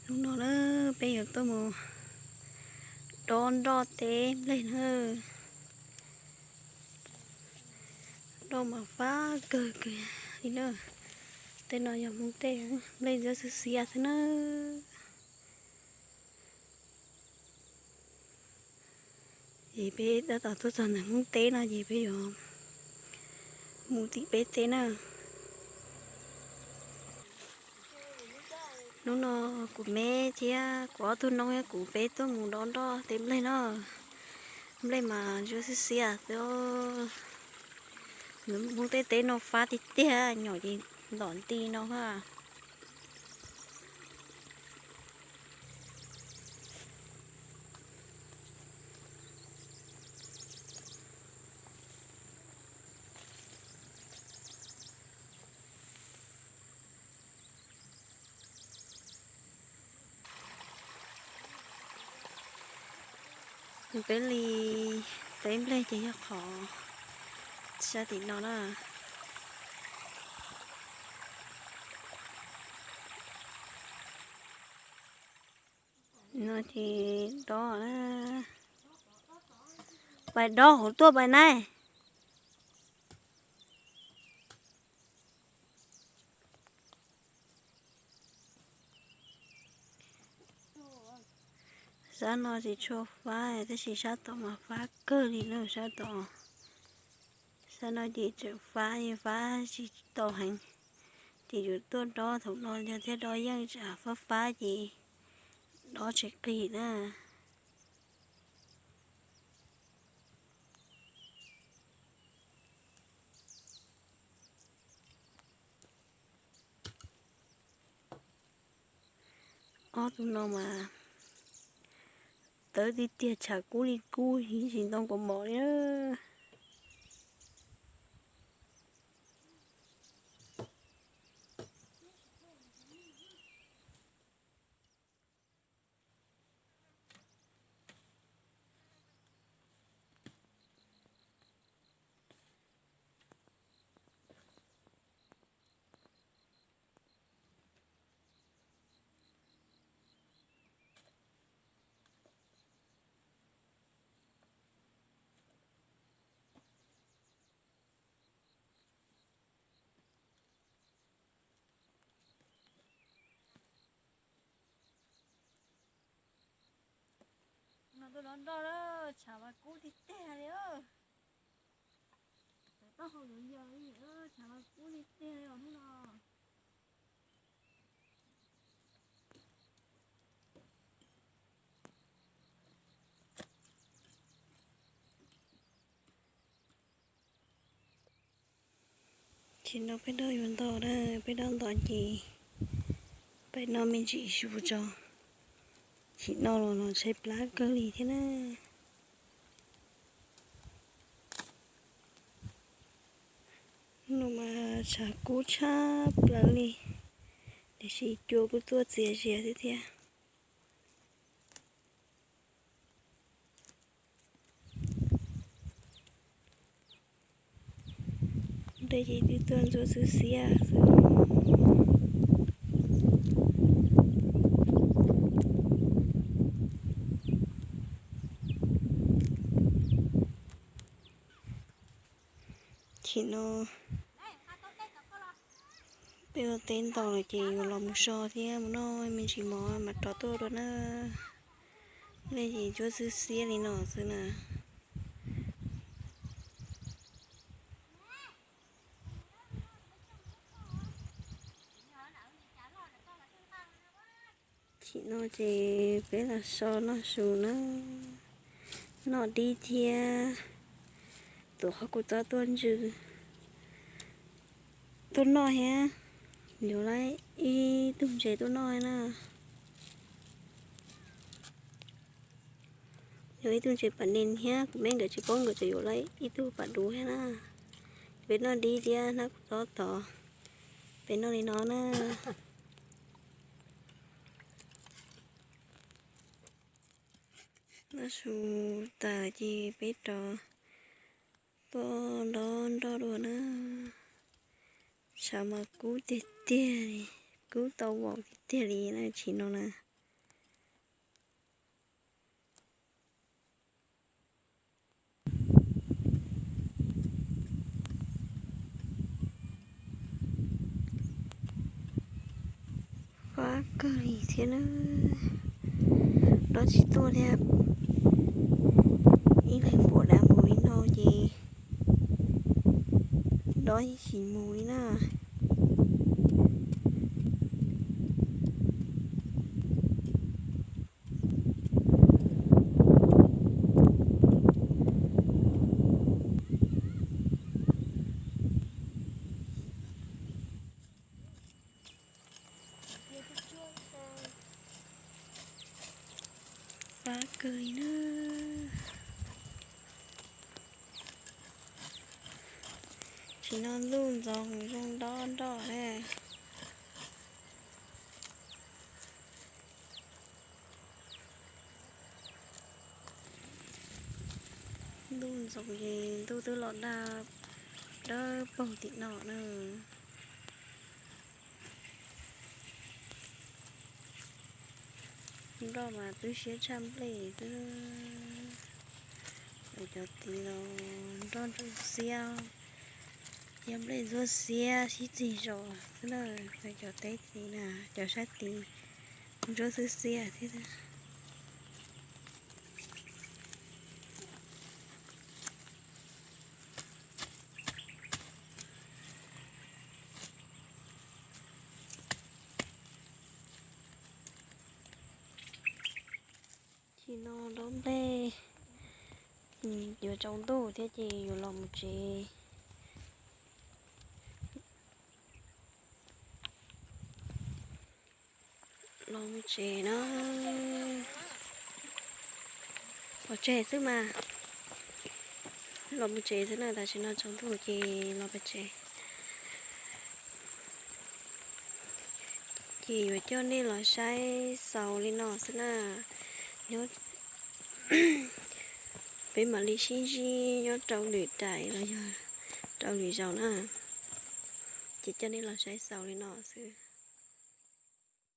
Hnub no na, peb yuav tuaj mus dob nroj teb nplej na. Nroj mas fab kawg kawg li na. Tej no yog Hmoob teb, nplej ntxhiab xiab xiab xwb na. Ces peb tab tom tuaj txog ntawm Hmoob teb no ces peb yuav mus tim peb teb na. Hnub no kuv me thiab kuv ob tug noob thiab kuv peb tuaj mus dob nroj teb nplej na. Nplej mas ntsuab xiab xiab xwb. Hmoob teb teb no fab tiag tiag, nyom ces ntom nti no ha. Peb li teb nplej ces yog qhov sab tim no na. No ces dob na. Pais dob hauv tuaj pais na. Sab no tsis tshua fab tab sis sab tod mas fab kawg li na sab tod. Sab no ces tseem fab, fab tsis tau heev. Ces yuav tuaj dob thaum no yog thiaj dob yeej, tsam fab fab ces dob tsis qis na. Ob tug no mas tawv tiag tiag, tshav kub li kub, tsis ntoo kaus mom li. No tuaj dob nroj na, tshav mas kub tiag tiag li. Tav taub hau yuav yog li, tshav mas kub tiag tiag li os hnub no. Tsim no peb dob yuav ntau na, peb dob ntau ces peb noj me ntsis su tso. Tsim no los no tshaib plab kawg li thiab na. No mas tshav kub tshaj plaws li, tiam sis cua kuj tuaj txias zias thiab thiab. Dej ces twb tuaj ntsuab xwb xiab xwb. Chim no peb ua teb ntau lawm ces yuav los mus so thiab mus noj me ntsis mov mam rov tuaj dua na. Nej ces ntsuab xwb xiab li no xwb na. Chim no ces peb los so noj su na, noj dib thiab. Tuam qhov kuv txob tuaj ntsw tuaj noj thiab, yuav lawm ib tug ntses tuaj noj na. Yuav ib tug ntses pam nees thiab, kuv me nkawd tsis paub nkawd tseem yuav lawm ib tug pam duv thiab na. Peb noj dib thiab hnab kuv txob tod, peb noj li no na. Noj su tas ces peb rov tuaj dob nroj dua na. Tshav mas kub tiag tiag li, kub tau vaum tiag tiag li na chim no na. Pab kawg li thiab na. Dob tsis tuaj thiab. Ib leeg pom dav mus li no ces dob yeej tsis mus li na. Pab kawg li na. Tsis no ntuj ntxoov zoo dob nroj thiab. Ntuj ntxoov ces ntuj twb los daj dawb paug tim no na. Nroj mas twb siab tshaj nplej xwb. Lawv cov tid los nroj ntsuab xiab, yog nplej ntsuab xiab sib txig zos xwb na. Lawv cov teb tid na, cov sab tid ntsuab xwb xiab thiab. Tsis no dob nplej, yuav tsaus ntuj thiab ces yuav los mus tsev. Los mus tsev na. Pov tseg xwb mas. Los mus tsev xwb na, tam sim no tsaus ntuj ces los pov tseg. Ces yuav coj nej los saib xaus li no xwb na. Nyob, peb mam li sib ntsib nyob rau lwm daim los yog rau lwm zaus na. Ces coj nej los saib xaus li no xwb.